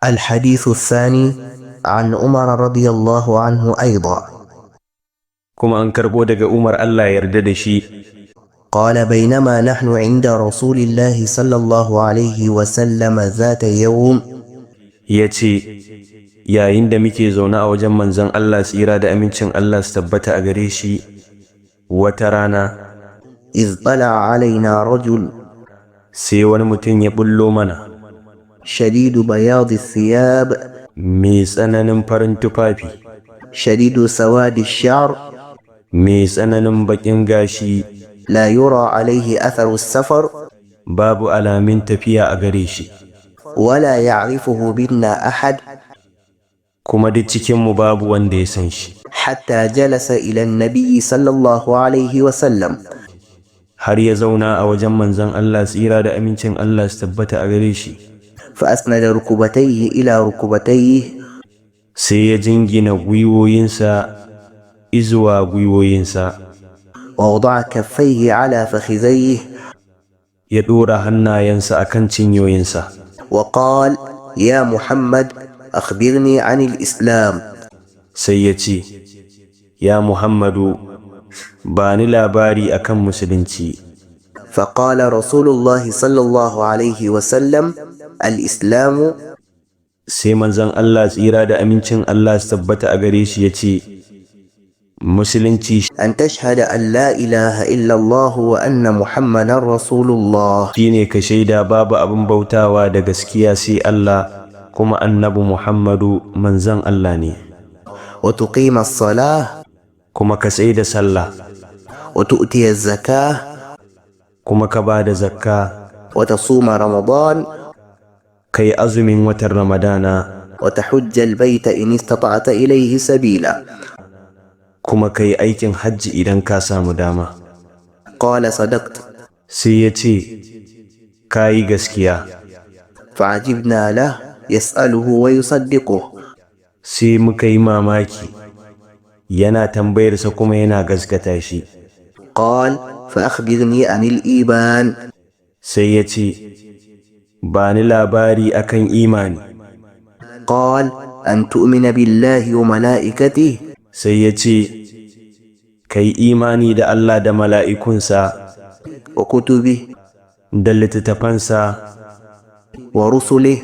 الحديث الثاني عن عمر رضي الله عنه أيضا. Kuma an karɓo daga Umar, Allah ya yarda da shi. قال: بينما نحن عند رسول الله صلى الله عليه وسلم ذات يوم، Ya ce, yayin da muke zaune a wajen Manzon Allah, tsira da amincin Allah su tabbata a gare shi, wata rana, إذ طلع علينا رجل، sai wani mutum ya bullo mana، شديد بياض الثياب، mai tsananin farin tufafi، شديد سواد الشعر، mai tsananin baƙin gashi، لا يرى عليه أثر السفر، babu alamin tafiya a gare shi، ولا يعرفه منا أحد، kuma duk cikinmu babu wanda ya san shi، حتى جلس إلى النبي صلى الله عليه وسلم. Har ya zauna a wajen Manzon Allah, tsira da amincin Allah su tabbata a gare shi. فأسند ركبتيه إلى ركبتيه، Sai ya jingina gwiwoyinsa izuwa gwiwoyinsa، ووضع كفيه على فخذيه، ya ɗora hannayensa a kan cinyoyinsa، وقال: يا محمد، أخبرني عن الإسلام. Sai ya ce, "Ya Muhammadu, ba ni labari akan Musulunci." فقال رسول الله صلى الله عليه وسلم: الإسلام Sai Manzon Allah, tsira da amincin Allah su tabbata a gare shi, ya ce, Musulunci أن تشهد أن لا إله إلا الله وأن محمدا رسول الله، shine ka shaida babu abin bautawa da gaskiya sai Allah, kuma Annabi Muhammadu manzon Allah ne، وتقيم الصلاة، kuma ka tsaye da sallah، وتؤتي الزكاة، kuma ka ba da zakka، وتصوم رمضان، ka yi azumin watan Ramadana، وتحج البيت إن استطعت إليه سبيلا. Kuma ka yi aikin hajji idan ka samu dama. قال: صدقت. Sai ya ce, "Ka yi gaskiya." فعجبنا له يسأله ويصدقه. Sai muka yi mamaki, yana tambayarsa kuma yana gaskata shi. قال: فأخبرني عن الإيمان. Sai ya ce, "Ba ni labari akan imani." قال: أن تؤمن بالله وملائكته، Sai ya ce, "Ka yi imani da Allah da mala'ikunsa، وكتبه، da littattafansa، ورسله،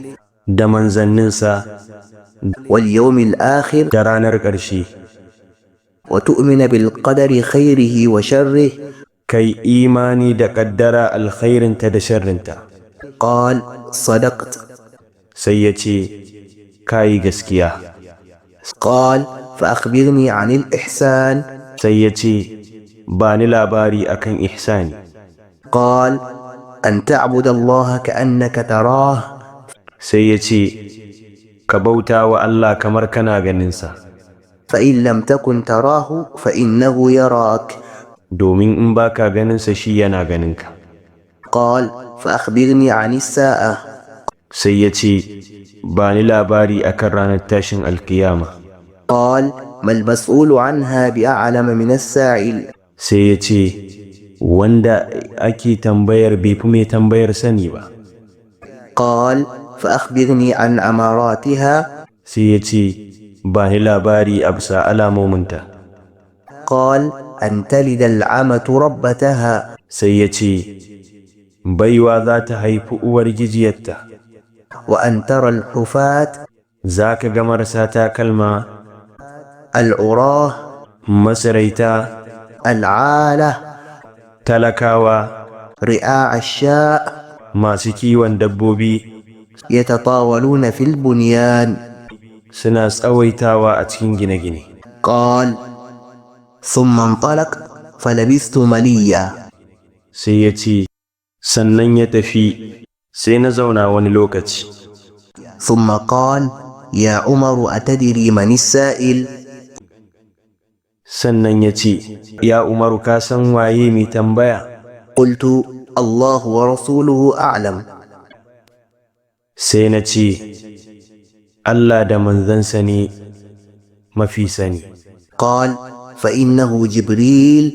da manzanninsa، واليوم الآخر، da ranar ƙarshe، وتؤمن بالقدر خيره وشره. Ka yi imani da ƙaddara, alkhairinta da sharrinta." قال: صدقت. Sai ya ce, "Ka yi gaskiya." قال: فأخبرني عن الإحسان. Sai ya ce, "Ba ni labari akan ihsani." قال: أن تعبد الله كأنك تراه، Sai ya ce, "Ka bauta wa Allah kamar kana ganinsa، فإن لم تكن تراه فإنه يراك. domin in baka ganinsa, shi yana ganinka." قال: فأخبرني عن الساعة. Sai ya ce, "Ba ni labari akan ranar tashin alkiyama." قال: ما المسؤول عنها بأعلم من السائل. Sai ya ce, "Wanda ake tambayar bai fi mai tambayar sani ba." قال: فأخبرني عن أماراتها. Sai ya ce, "Ba ni labari a bisa alamominta." قال: أن تلد الأمة ربتها، Sai ya ce, "Baiwa za ta haifi uwar gijiyarta، وأن ترى الحفاة، za ka ga marasa takalma، العراة، matsiraita، العالة، talakawa، رعاع الشاء، masu kiwon dabbobi، يتطاولون في البنيان. suna tsawaitawa a cikin gine-gine." قال: ثم انطلق فلبثت مليا. Sai ya ce, sannan ya tafi, sai na zauna wani lokaci. ثم قال: يا عمر، أتدري من السائل؟ Sannan ya ce, "Ya Umaru, ka san waye mai tambaya?" قلت: الله ورسوله أعلم. Sai na ce, "Allah da manzansa ne mafi sani." قال: فإنه جبريل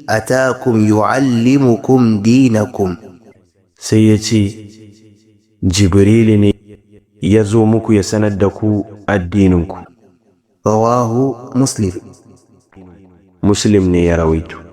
أتاكم يعلمكم دينكم. Sai ya ce, "Jibrilu ne Ya zo muku ya sanar da ku addininku. رواه مسلم. Muslim ne ya rawaito.